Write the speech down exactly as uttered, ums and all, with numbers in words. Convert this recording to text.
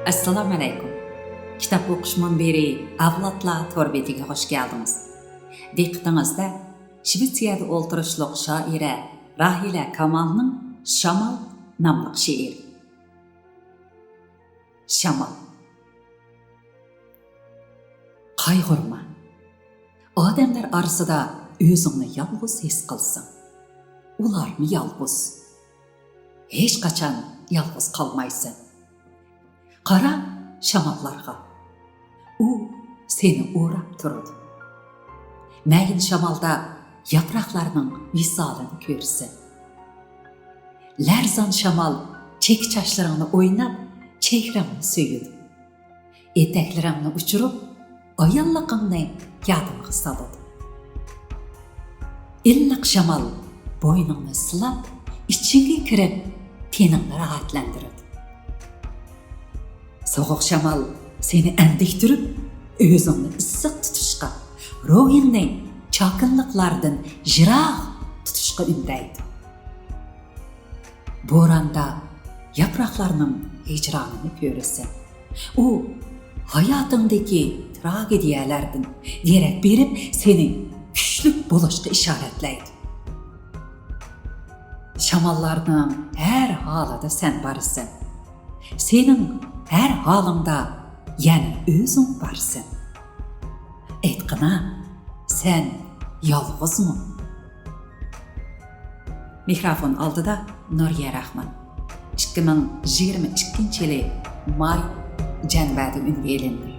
ئەسسالامۇئەلەيكۇم. كىتاب ئوقۇش مۇنبىرى ئەۋلادلار تور بېتىگە خۇش كەلدىڭىز. دىققىتىڭىزدە شىۋېتسىيەدە ئولتۇرۇشلۇق شائىرە راھىلە كامالنىڭ شامال ناملىق شېئىرى. شامال. قايغۇرما. ئادەملەر ئارىسىدا ئۆزۈڭنى يالغۇز ھېس قىلساڭ، ئۇلارمۇ يالغۇز. ھېچقاچان يالغۇز قالمايسەن. قارا شاماللارغا، ئۇ سېنى ئوراپ تۇرىدۇ. مەيىن شامالدا ياپراقلارنىڭ ۋىسالىنى كۆرسە. لەرزان شامال چېكە چاچلىرىڭنى ئويناپ، چېھرىڭنى سۆيىدۇ. ئېتەكلىرىڭنى ئۇچۇرۇپ، ئاياللىقىڭنى يادىڭغا سالىدۇ. ئىللىق شامال بوينۇڭنى سىلاپ، ئىچىڭگە كىرىپ، تېنىڭنى راھەتلەندۈرىدۇ. سوغۇق شامال سېنى ئەندىكتۈرۈپ، ئۆزۈڭنى ئىسسىق تۇتۇشقا، روھىڭنى چاكىنىلىقلاردىن يىراق تۇتۇشقا ئۈندەيدۇ. بوراندا ياپراقلارنىڭ ھىجرانىنى كۆرىسەن. ئۇ ھاياتىڭدىكى تراگېدىيەلەردىن دېرەك بېرىپ، سېنى كۈچلۈك بولۇشقا ئىشارەتلەيدۇ. شاماللارنىڭ ھەر ھالىدا سەن بارسەن. سېنىڭ ھەر ھالىڭدا يەنە ئۆزۈڭ بارسەن. ئېيتقىنا، سەن يالغۇزمۇ؟ مىكروفون ئالدىدا نۇرىيە راخمان. ئىككى مىڭ يىگىرمە ئىككىنچى يىلى ماي جەنۋەدە ئۈنگە ئېلىندى.